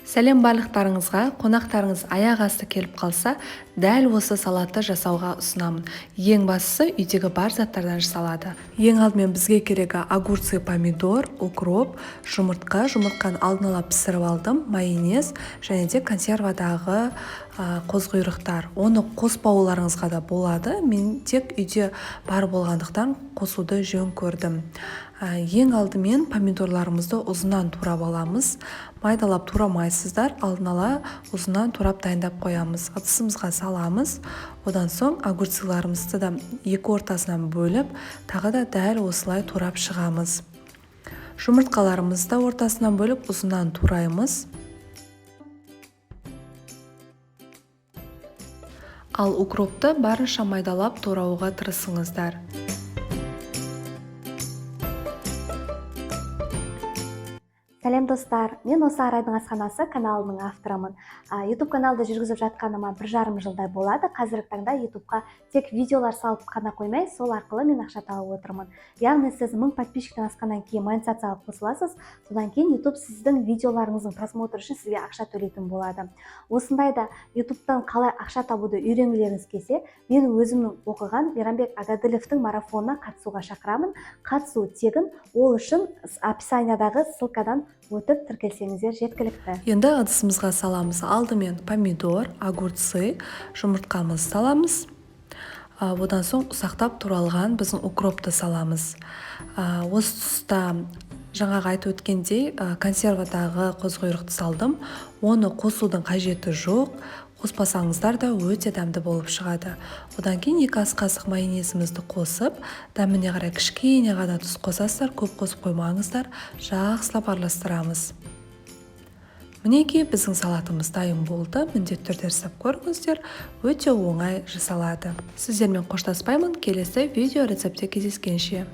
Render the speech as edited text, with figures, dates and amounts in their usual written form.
Сәлем барлықтарыңызға. Қонақтарыңыз аяқ асты келіп қалса, дәл осы салатты жасауға ұсынамын. Ең бастысы, үйдегі бар заттардан жасалады. Ең алдымен бізге керегі огурцы, помидор, укроп, жұмыртқа. Жұмыртқаны алдын ала пісіріп алдым, майонез және де консервадағы қозықұйрықтар. Оны қоспауларыңызға да болады. Мен тек үйде бар болғандықтан қосуды жөн көрдім. Ең алдымен помидорларымызды ұзыннан турап аламыз. Майдалап турамайсыздар, алдын ала ұзыннан турап дайындап қоямыз. Ыдысымызға саламыз. Одан соң огурцыларымызды да екі ортасынан бөліп, тағы да дәл осылай турап шығамыз. Жұмыртқаларымызды да ортасынан бөліп, ұзыннан тураймыз. Ал укропты барынша майдалап турауға тырысыңыздар. Сәлем, достар! Мен осы Арайдың асханасы каналының авторымын. Ютуб каналды жүргізіп жатқаныма 1,5 жылдай болады. Қазіргі таңда Ютубқа тек видеолар салып қана қоймай, сол арқылы мен ақша тауып отырмын. Яғни сіз 1000 подписчиктен асқаннан кейін монетизацияға қосыласыз. Содан кейін Ютуб сіздің видеоларыңыздың просмотры үшін сізге ақша төлейтін болады. Осындай да Ютубтан қалай ақша табуды үйренгілеріңіз келсе, мен өзімнің оқыған Мейрамбек Агаділовтің марафонына қатысуға шақырамын. Қатысу тегін. Ол үшін описаниядағы ссылкадан өтіп, тіркелсеңіздер жеткілікті. Енді ыдысымызға саламыз. Алдымен помидор, огурцы, жұмыртқамызды саламыз. Одан соң ұсақтап туралған біздің укропты саламыз. Осы тұста жаңағы айтып өткендей, консервадағы қозықұйрықты салдым. Оны қосудың қажеті жоқ, қоспасаңыздар да өте дәмді болып шығады. Одан кейін 2 ас қасық майонезімізді қосып, дәміне қарай кішкене ғана тұз қосасыздар, көп қосып қоймаңыздар. Жақсылап араластырамыз. Мінекей, біздің салатымыз дайын болды. Міндетті түрде жасап көріңіздер, өте оңай жасалады. Сіздермен қоштаспаймын, келесі видео рецептте кездескенше.